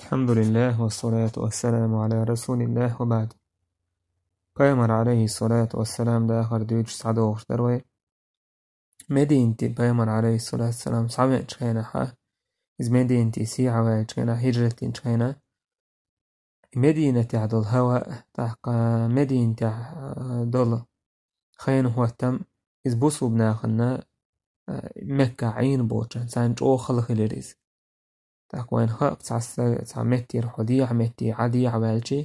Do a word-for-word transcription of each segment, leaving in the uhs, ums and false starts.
الحمد لله والصلاة والسلام على رسول الله وبعد. Пайхамар, عليه الصلاة والسلام, дахар дуьйцуш схьадогӀуш дара вай. Мединате пайхамар, عليه الصلاة والسلام, схьавеанчу хенахь, иза Мединате схьаваьллачу хенахь, хьижрат динчу хенахь, Мединатехь долу хӀаваъ, тӀаккха Мединатехь, а, долу хенахӀоттам, иза бусулба нахана, а, Меккахь Ӏийна боцуш, царна чӀогӀа хала хилира иза. ТӀаккха вайна хаьа, цхьа са-, цхьа меттера хьо дехьа, метте Ӏа дехьа ваьлчи,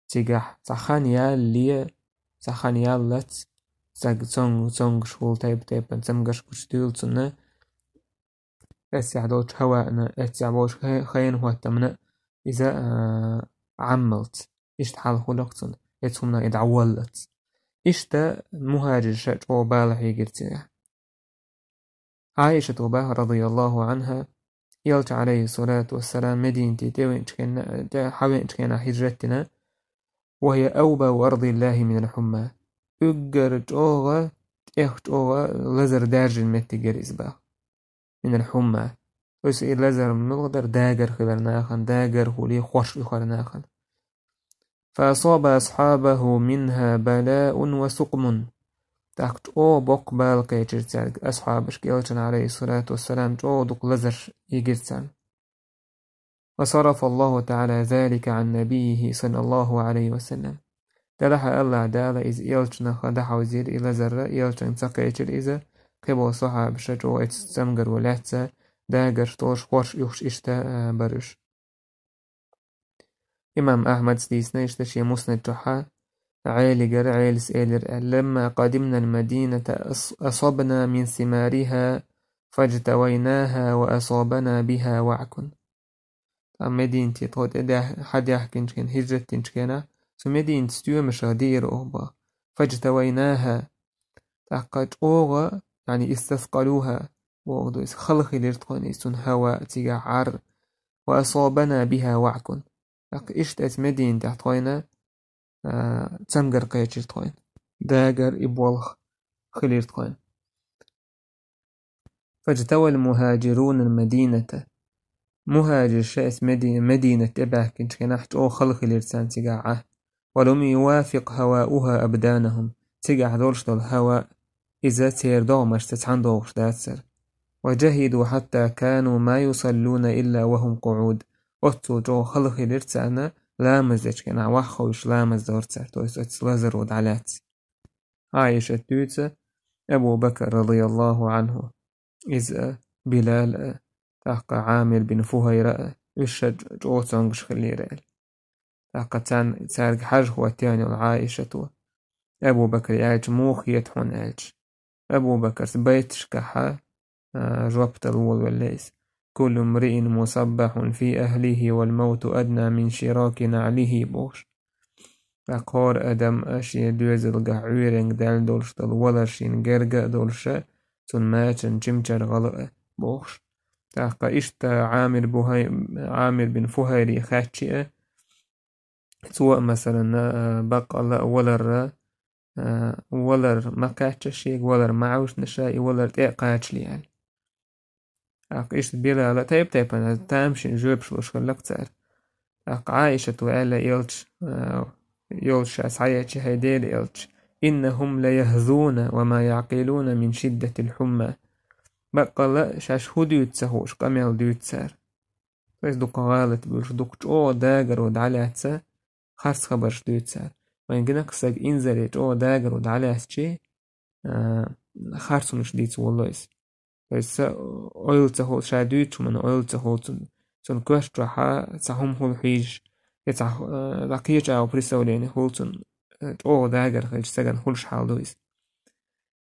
цигахь цхьа хан ялале, цхьа хан яллалц, стаг цонг-, цонгаш хуьлу, тайп-тайпана цамгарш гучудуьйлу цунна, эццехь долчу хӀаваъна, эццехь болчу хе-, хенахӀоттамна иза, а, Ӏаммалц. Иштта хьал хуьлу-кх цунна, эцу хӀуманах и дӀаволлалц. Иштта мухӀажирша чӀогӀа бала хьийгира цигахь. Ӏайшата боху, رضي الله عنها, Элча, عليه الصلاة والسلام, Мединате тӀевеанчу хенна-, тӀе-, схьавеанчу хенахь хьижрат дина, وهي أوبأ أرض الله من الحمى. Уггар чӀогӀа, тӀех чӀогӀа лазар даьржина меттиг яра иза боху. من الحمى. То есть и лазар муьлха дара, дагар хилар нахана, дагар хуьлий, хорш уьхар нахана. فأصاب أصحابه منها بلاء وسقم. ТӀаккха чӀогӀа боккха бала кхечира цаьрга, асхьабашка, Элчана, عليه الصلاة والسلام, чӀогӀа дукха лазарш йигира царна. وصرف الله تعالى ذلك عن نبيه صلى الله عليه وسلم. Делахь а АллахӀ Дала иза Элчанах дӀахьовзийра и лазар, Элчанга ца кхечира иза, кхин болу сахьабаша чӀогӀа эцу цамгаро лаьцна, дагарш долуш, хорш уьхуш иштта, а, бара уьш. Имам Ахьмада дийцина иштта шен Муснад чохь, Ӏелигара, Ӏелас элира аьлла: لما قدمنا المدينة أص-، أصبنا من ثمارها فاجتويناها وأصابنا بها وعك. Тхан Мединате тхо тӀе даьх-, схьадаьхкинчу хенахь, хьижрат динчу хенахь, цу Мединатан стоьмашах диира оха боху. فاجتويناها. ТӀаккха чӀогӀа, يعني استثقلوها, боху ду иза, хала хилира тхуна иза, цуьнан хӀаваъ, цигахь Ӏар. وأصابنا بها وعك. ТӀаккха иштта эцу Мединатехь тхуна, а, цамгар кхечира тхуна. Дагар и болх хилира тхуна. فاجتوى المهاجرون المدينة. МухӀажирша эцу Меди-, Мединат тӀебаьхкинчу хенахь чӀогӀа хала хилира царна цигахь Ӏа. ولم يوافق هواؤها أبدانهم. Цигахь долуш долу хӀаваъ, иза церан догӀмашца цхьаьна догӀуш дацара. وجهدوا حتى كانوا ما يصلون إلا وهم قعود. Оццул чӀогӀа хала хилира царна, ламаз дечу хенахь ваха ховшуш ламаз дора цара, то есть оцу лазаро дӀалаьцна. Ӏайшата дуьйцу, Абу Бакр, رضي الله عنه, иза а, Билал а, тӀаккха Ӏамир бин Фухайра а, уьш ша чӀогӀа цонгаш хиллера аьлла. ТӀаккха царна, цаьрга хьажа хӀоттийна йолу Ӏайшата: Абу Бакр, аьлча, муха хета хьуна аьлча? Абу Бакрс байташкахь, а, жоп дала волавелла иза: كل امرئ مصبح في أهله والموت أدنى من شراك نعله, бохуш. ТӀаккха хӀора адам а шен доьзалгахь Ӏуьйренга даьлла долуш долу валар шена герга а долуш а, цунна мачанна чимчаргӀала а, бохуш. ТӀаккха иштта Ӏамир бухай-, Ӏамир бин Фухайри хаьттича а, цо а, масалан, а, баккъалла а валар, а, валар ма кхаьчча шега, валар ма Ӏовшина ша, и валар тӀе а кхачале аьлла. ТӀаккха иштта Билала тайп-тайпана тамашийна жоьпаш луш хилла-кх цара. ТӀаккха Ӏайшата аьлла Элча, а, йолуш ша схьаеъча: хӀай Делан Элча, إنهم ليهذون وما يعقلون من شدة الحمى. Баккъалла а шаьш хӀун дуьйцу ца хууш къамел дуьйцу цара. То есть дукха гӀалат буьйлуш, дукха чӀогӀа дагаро дӀалаьцна, харц хабарш дуьйцу цара. Вайна гина-кх стаг инзаре чӀогӀа дагаро дӀалаьцчи, а, харцонаш дийца волло иза. То есть са ойла ца хуьлу, ша дуьйцучу хӀуманна ойла ца хуьлу цунна. Цунна коьрта чохь цхьа хӀума хуьлу хьийзаш, я цхьа, а, дӀакхеча агӀо представление хуьлу цунна, а, чӀогӀа дагар хилча стагана хуьлуш хьал ду иза.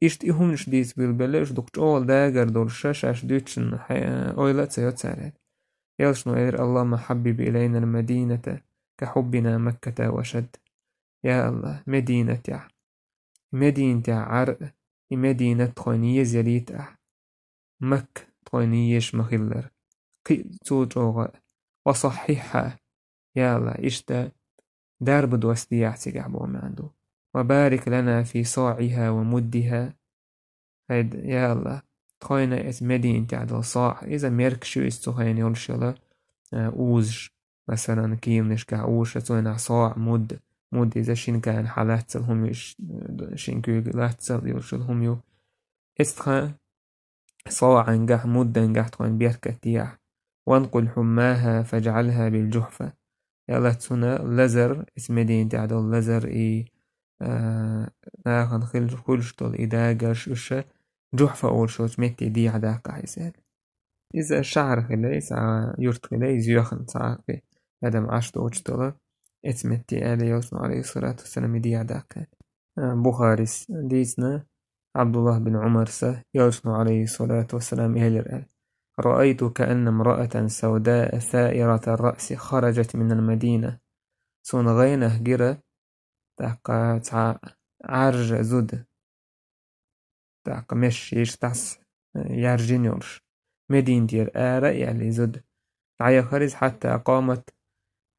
Иштта и хӀуманаш дийца билбелла, уьш дукха чӀогӀа дагар долуш ша шаьш дуьйцучунна хье-, ойла а ца йо цара. Элчано элира: اللهم حبب إلينا المدينة كحبنا مكة وأشد. Я АллахӀ, Мединатехь, Мединатехь Ӏар а, и Мединат тхойна еза ялийта ахь. Макка тхойна езаш ма-хиллара, кхин а цул чӀогӀа а. وصححها, я АллахӀ, иштта дарба доссаде ахь цигахь боху маьӀна ду. وبارك لنا في صاعها ومدها. ХӀай, я АллахӀ, тхойна эцу Мединатехь долу саӀ, иза меркаш ю иза цу хенахь йолуш йолу, а, узаш. масалан, киланашкахь уша, цунах соӀ, муд, муд иза шин кана хьалаццал хӀума ю, ш-, шин куьйга лаццал йолуш йолу хӀума ю. Эцтха соӀангахь, муддангахь тхуна беркат дехьа. «وانقل حماها فاجعلها بالجحفة». Яла цуна лазар, эс Мединатехь долу лазар и, а, нахана хил-, хуьлуш долу и дагарш уьш Жухьфа олуш йолчу метте дехьа даккха хьайса аьлла. Иза шахьар хила, иза юрт хила, иза йоьхна цхьа а адам Ӏаш доцуш долу эцу метте аьлла, Элчано, алейхиссалату вассалам, и дехьа даккха. А, Бухарис дийцина, Абдуллах бин Умарса, Элчано, алейхиссалату вассалам, элира аьлла: «رأيت كأن امرأة سوداء ثائرة الرأس خرجت من المدينة». Суна гӀайнах гира, тӀаккха цхьа Ӏаржа зуда. ТӀаккха мешшиш тас, э, яржина йолуш. Мединатера ара а яьлла и зуда. ДӀаяхара иза хьатта къамат,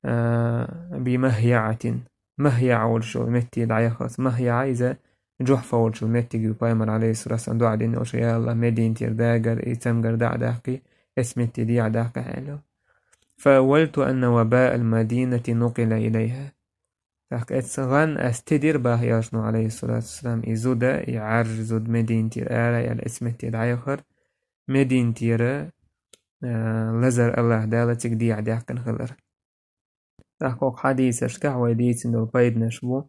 э, би махьяӀатин. МахьяӀа волуш йолу метте дӀаяхара. МахьяӀа иза Жухьфа волчу меттиг ю, пайхамар, алейхиссалату вассалам, дуӀа дина йолуш: «Я Аллах, Мединатера дагар, и цамгар дӀа а даккхий, эс метте дехьа даккха», аьлла. «فأولت أن وباء المدينة نقل إليها». ТӀаккха эцу гӀан ас тидира, баха Элчано, алейхиссалату вассалам, и зуда, и Ӏаржа зуда Мединатера ара а яьлла, эцу метте дӀаяхара, Мединатера, а, лазар Аллах Дала цига дехьа даьккхина хилар. ТӀаккха хӀокху хьадисашкахь вай дийцина долу пайданаш бу.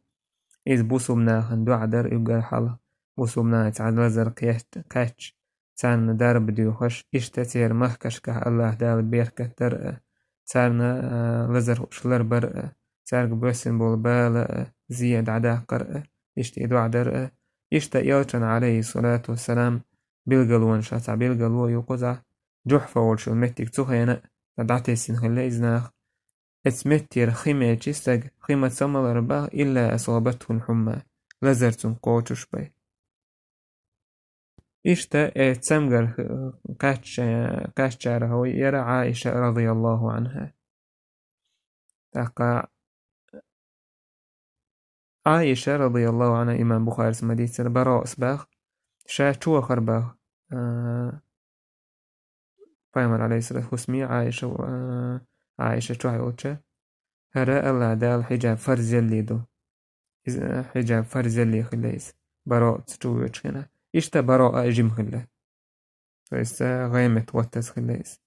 Иза бусулба нахана дуӀа дара уггар хьалха. Бусулба наха цхьа лазар кхет-, кхаьчча, царна дарба доьхуш, иштта церан махкашкахь Аллах Дала беркат дара а, царна, а, лазар хууш ларбара а, цаьрга боьссина болу бала а, зе а дӀадаккхара а, иштта и дуӀа дара а. Иштта Элчан, алейхиссалату вассалам, билгалонашах цхьа билгало ю кхузахь, Жухьфа волчу меттиг цу хенахь а дӀатесна хилла иза наха. Эцу меттера хи мелча стаг, хи ма ца малара баха, «إلا أصابته الحمى», лазар цунна кхочуш бай. Иштта э цамгар кхаьчча-, кхаьччарах вай яра Ӏаиша, радияллаху анхьа. ТӀаккха Ӏаиша, радияллаху анхьа, имам Бухарис ма-дийццара, Бараъс баха, ша чу вахара баха, а, пайхамар, алейхиссалату, хӀусаме Ӏаиша, а, Ӏаиша чохь йолча, хӀара Аллах Дала хьиджаб фарзелли ду. Иза хьиджаб фарзелли хилла иза, Бараъ чу воьдучу хенахь. Иштта Бараъ а жима хилла. То есть, а, гӀайметта гӀоттаза хилла иза.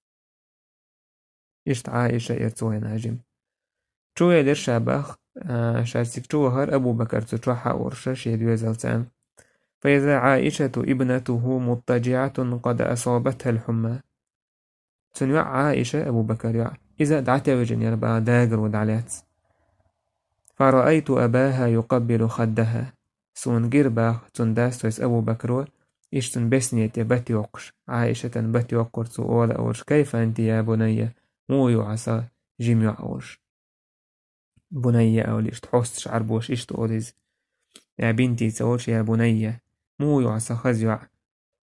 Иштта Ӏаиша яра цу хенахь жима. Чу велира ша баха, а, ша цига чу вахара, Абу Бакар цу чохь а вара ша шен доьзалца. فإذا عائشة ابنته مضطجعة قد أصابتها الحمى. Цуьнан йоӀ Ӏаиша, Абу Бакар йоӀ, иза дӀатевжина яра баха, дагаро дӀалаьцна. فرأيت أباها يقبل خدها. Суна гира баха цуьнан дас, то есть Абу Бакро, иштта цуьнан бесне тӀе бат йоккхуш. Ӏаишатан бат йоккхура цо, ола олуш: «كيف أنت يا بنية؟» Муха ю хьо, сан жима йоӀ, олуш. «بنية» олу иштта хьосташ Ӏарбоша иштта олу иза. «يا بنتي» ца олуш, «يا بنية». Муха ю хьо, сан хаза йоӀ?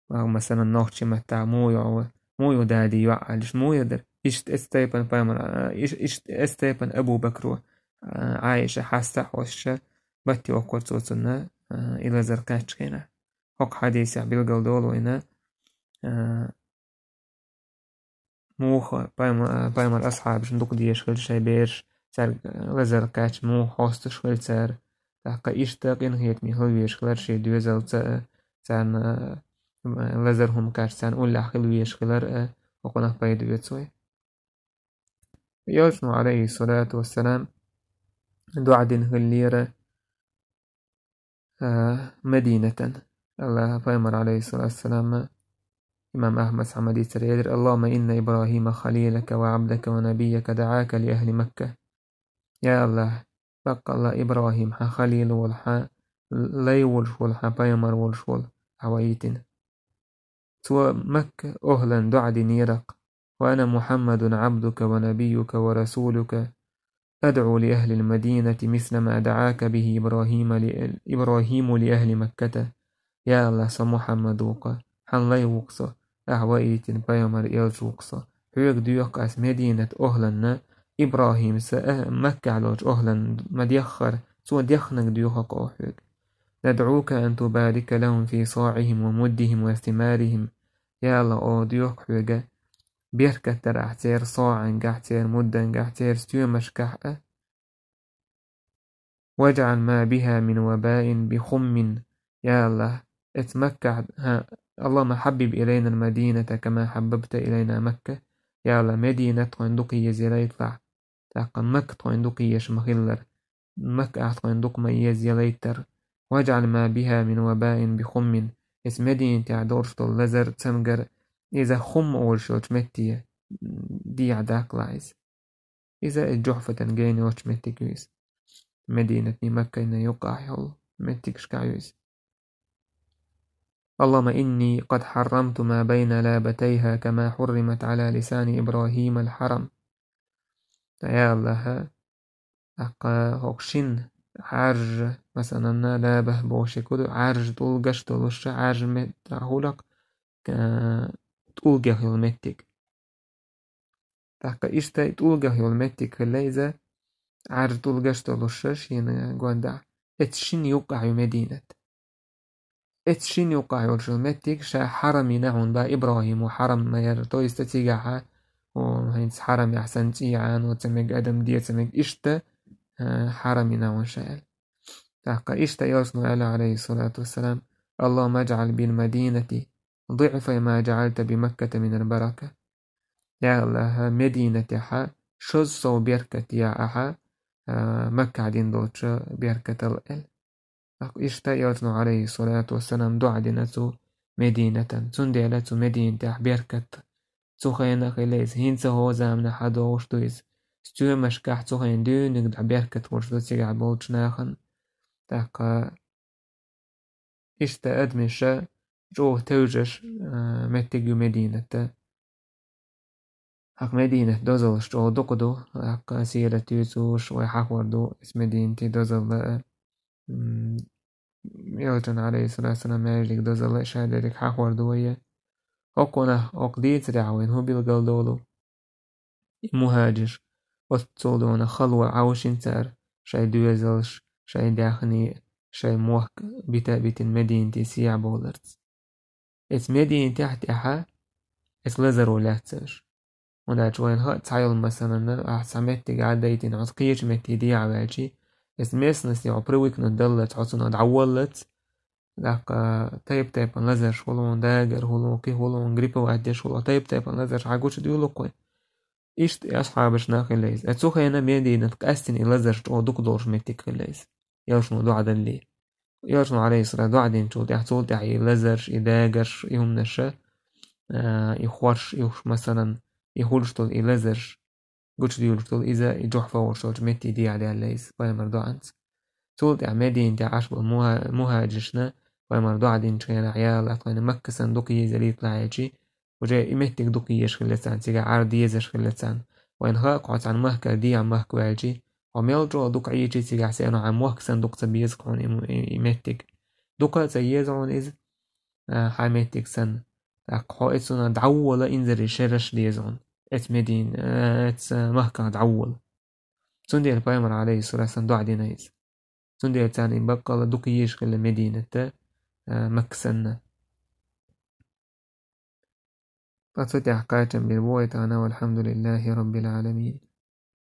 Ма-, масалан, нохчийн маттахь муха ю хьо, муха ю дади йоӀ аьлча, муха яра дара? Иштта эцу тайпана пайхамар, а, иш-, иштта эцу тайпана Абу Бакро, а, Ӏаиша хьаста а хьостуш, бат йоккхура цо цунна, а, и лазар кхаьччу хенахь. ХӀокху хьадисехь билгал долу вайна, а, муха пайма-, пайхамар асхьабашна дукха дезаш хилла шайн бераш, цаьрга лазар кхаьчча муха хьостуш хилла цара. ТӀаккха иштта къинхетаме хила везаш хилар шен доьзалца а, царна, а, лазар хӀума кхаьчча царна уллехь хила везаш хилар а, хӀокхунах пайда оьцу вай. Элчано, алейхиссалату вассалам, дуӀа дина хиллера, а, Мадинатан. Аллаха пайхамар, алейхиссалату вассалам, имам Ахмад схьа ма-дийццара, элира: «اللهم إن إبراهيم خليلك وعبدك ونبيك دعاك لأهل مكة». Я Аллах, баккъалла ИбрахӀим, хьан халил волу, хьан лай волуш волу, хьан пайхамар волуш волу, ахь ваийтина. Цо Макка охӀлан дуӀа динера-кх: «وأنا محمد عبدك ونبيك ورسولك أدعو لأهل المدينة مثل ما دعاك به إبراهيم ل-، إبراهيم لأهل مكة». Я Аллах, со Мухьаммад ву-кх, хьан лай ву-кх со, ахь ваийтина пайхамар, элча ву-кх со. Хьоьга доьху-кх ас Мединат охӀланна, ИбрахӀимса, а, Маккахь долчу охӀланна ма-деххара, цо дехнарг доьху-кх оха хьоьга. «ندعوك أن تبارك لهم في صاعهم ومدهم وثمارهم». Я Аллах, оха доьху-кх хьоьга, беркат дар ахь церан соӀангахь, церан муддангахь, церан стоьмашкахь а. واجعل ما بها من وباء بخم. Я АллахӀ, эцу Маккахь, хӀа, اللهم حبب إلينا المدينة كما حببت إلينا مكة. Я АллахӀ, Мединат тхуна дукха еза ялийталахь, тӀаккха Макка тхуна дукха езаш ма хиллара, Макка ахь тхуна дукха ма еза ялийтара. واجعل ما بها من وباء بخم. Эцу Мединатехь долуш долу лазар, цамгар, иза Хумм олуш йолчу метте дехьа даккхалахь иза. Иза и Жухьфатан гена йолчу меттиг ю иза. Мединатний Маккайна юккъахь йолу меттигашкахь ю иза. اللهم إني قد حرمت ما بين لابتيها كما حرمت على لسان إبراهيم الحرم. Я АллахӀ, тӀаккха хӀокху шина Ӏаьржа, масалан, лабахь бохуш ерг ду, Ӏаьржа тӀулгаш долуш, Ӏаьржа мет-, тӀаккха хӀуллакх, а, тӀулгех йолу меттиг. ТӀаккха иштта и тӀулгех йолу меттиг хилла иза, Ӏаьржа тӀулгаш долуш шина гондахь, эцу шина юккъахь ю Мединат. Эцу шина юккъахь йолчу меттиг ша хьарам йина хьуна бах ИбрахӀима, хьарам ма яра, то есть цигахь, о, хӀинца хьарамехь санна цӀий Ӏано ца мега, адам де ца мега, иштта, а, хьарам йина хьуна ша аьлла. ТӀаккха иштта элчано аьлла, Ӏалайхиссалату вассалам: اللهم اجعل بالمدينة ضعف ما جعلت بمكة من البركة. Я АллахӀ, Мединатехь шозза сов беркат я ахьа, а, Маккахь дина долчу беркатал аьлла. ТӀаккха иштта элчано, Ӏалайхиссалату вассалам, дуӀа дина цу Мединатан. Цундела цу Мединатехь беркат цу хенахь хилла иза, хӀинца хӀокху заманахь хьадогӀуш ду иза. Стоьмашкахь цу хенахь дуьйна дӀа беркат хуьлуш ду цигахь болчу нахана. ТӀаккха иштта адамаша чӀогӀа тевжаш, а, меттиг ю Мединат. ХӀокху Мединат дозаллаш чӀогӀа дукха ду, тӀаккха сират юьйцуш вай хьахор ду, эс Мединатан дозалла, м, элчан, Ӏалайхиссалату вассалам, маьждиг дозалла, ша дерриг хьахор ду вай. ХӀокхунах, хӀокху дийцарехь вайна хӀун билгалдолу? И мухӀажирш, оццул дона хало Ӏовшина цара шайн доьзалш, шайн даьхни, шайн мохк бита а битина Мединате сехьа бовларца. Эцу Мединатехь тӀаьхьа эцу лазаро лаьцна уьш. ХӀунда аьлча вайна хаа цхьа йолу, масалан, ахь цхьа меттиг Ӏадайтина, хьо кхечу метте дехьа ваьлчи, эцу местносте хьо привыкнуть даллалц, хьо цунах дӀаволлалц, тӀаккха тайп-тайпана лазарш хуьлу хьуна, дагар хуьлу хьуна, кхин хуьлу хьуна, гриппа ваьддеш хуьлу хьуна, тайп-тайпана лазарш хьагучудуьйлу хьуна. Иштта и асхьабашна хилла иза. Цу хенахь Мединат къаьстина и лазарш чӀогӀа дукха долуш меттиг хилла иза. Элчано дуӀа даллалц. Элчано, Ӏалайхиссалам, дуӀа динчул тӀаьхьа, цул тӀаьхьа и лазарш, и дагаш, и хӀуманаш, а, и хорш, и уьш, масалан, и хуьлуш долу и лазарш гучудуьйлуш долу иза и Жухьфа олуш йолчу метте дехьа даьлла иза пайхамар дуӀанца. Цул тӀаьхьа Мединате Ӏаш болу муха-, мухӀажиршна пайхамар дуӀа динчу хенахь: «Я АллахӀ, тхайна Макка санна дукха еза ялийталахь», — аьлчи, уже и меттиг дукха езаш хилла царна, цигахь Ӏар дезаш хилла царна. Вайна хаьа, хьо цхьана махкара дехьа махка ваьлчи, хьо мел чӀогӀа дукха Ӏийчи цигахь, сено хьан мохк санна дукха ца беза хьуна и, и, и меттиг. Дукха а ца еза хьуна иза, а, хьан меттиг санна. ТӀаккха хьо эцунах дӀаволла инзаре шераш деза хьуна. Эцу Медин-, а, эцу махках дӀаволла. Цундела пайхамар, Ӏалайхиссалату вассалам, дуӀа дина иза. Цундела царна и баккъалла дукха езаш хилла Мединат, а, Макка санна. Ткъа цу тӀехь кхачам бийр бу вай тахана, والحمد لله رب العالمين.